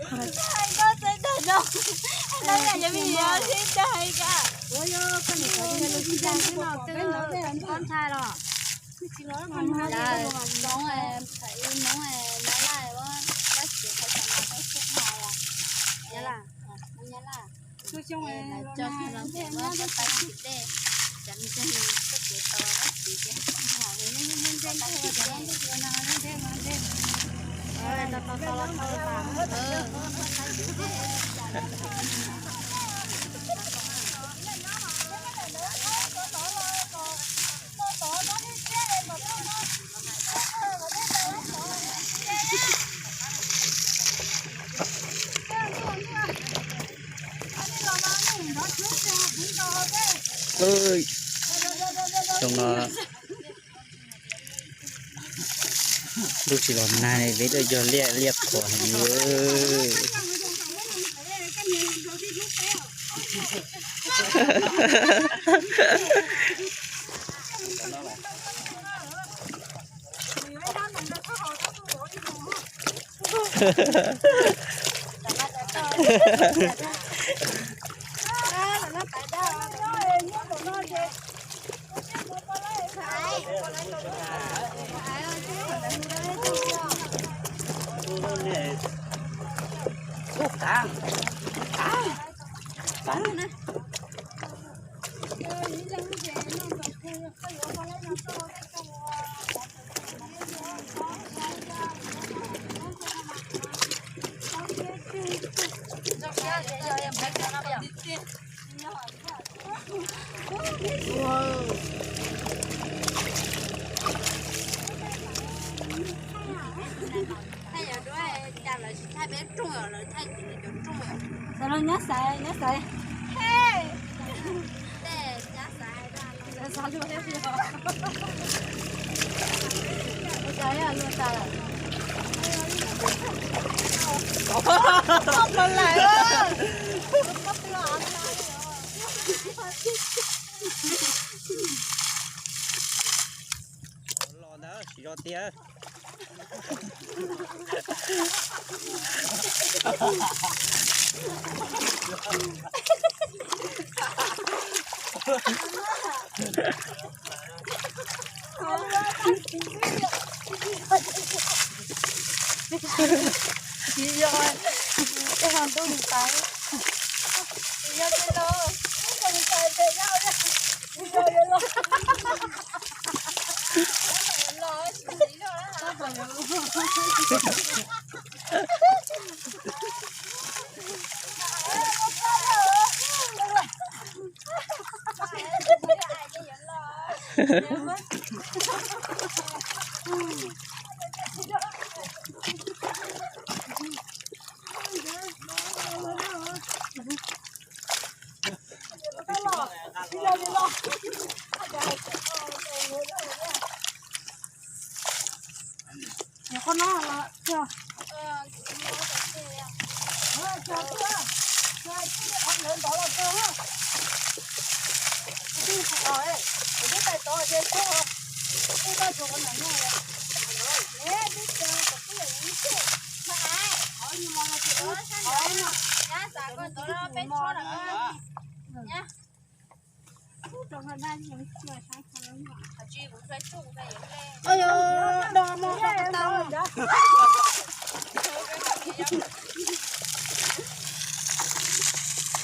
Koj txawj dag no, no yog cov me nyuam sib dag ka. Ua yog koj niam cov niag lus tsis dag xwb no twb txhob ntshai los. Hmoob, Hmoob Nyab Laj, Hmoob Nyab Laj, Hmoob Nyab Laj. Xyoo no lub tsis los nag, peb tuaj yog liaj liaj qhuav heev. Thaij yog dua cas lawv tsis thaij peb rooj, lawv thaij tim lawv cov rooj. Xav los nyab xaiv, nyab xaiv. Tej nyab xaiv, xav luag thiab tiag. Ua cas luag tas lawm. Tau lawm. Los ntawd tsis zov tiag. Tsis yog, tej no ntuj nws tawv. Tsis yog tej no, ntuj nws tawv ces yog, tsis yog yuav los. Los tsis yog. Qhov no los yog.